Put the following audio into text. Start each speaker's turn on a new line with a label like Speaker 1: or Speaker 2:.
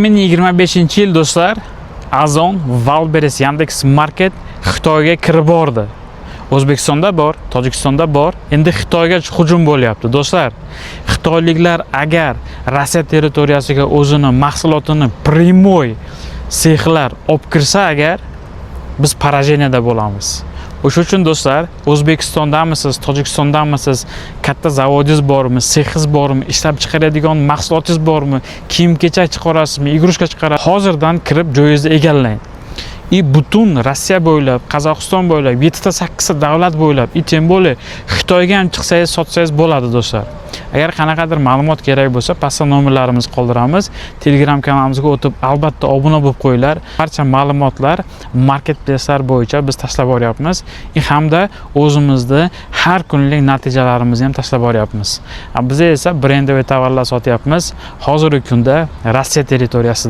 Speaker 1: 2025-yil, do'stlar, Ozon, Wildberries, Yandex Market Xitoyga kirib bordi. O'zbekistonda bor, Tojikistonda bor. Endi Xitoyga hujum bo'lyapti, do'stlar. Xitoyliklar agar Rossiya territoriyasiga o'zini mahsulotini прямой sexlar olib kirsa agar, biz поражение da bo'lamiz. O'sha uchun, do'stlar, O'zbekistondamisiz, Tojikistondamisiz, katta zavodingiz bormi, sexingiz bormi, ishlab chiqaradigan mahsulotingiz bormi, kiyim-kechak chiqarasizmi, игрушка chiqarasiz, hozirdan kirib joyingizni egallang. И butun Rossiya bo'ylab, Qozog'iston bo'ylab, 7 ta 8 ta davlat bo'ylab, и тем более Xitoyga ham chiqsangiz, sotsangiz bo'ladi, do'stlar. Agar qanaqadir ma'lumot kerak bo'lsa, pastda nomerlarimizni qoldiramiz. Telegram kanalimizga o'tib, albatta obuna bo'lib qo'yinglar. Barcha ma'lumotlar marketplacelar bo'yicha biz tashlab boryapmiz. И hamda o'zimizni har kunlik natijalarimizni ham tashlab boryapmiz. Biz esa брендовый tovarlar sotyapmiz. Hozirgi kunda Rossiya territoriyasida.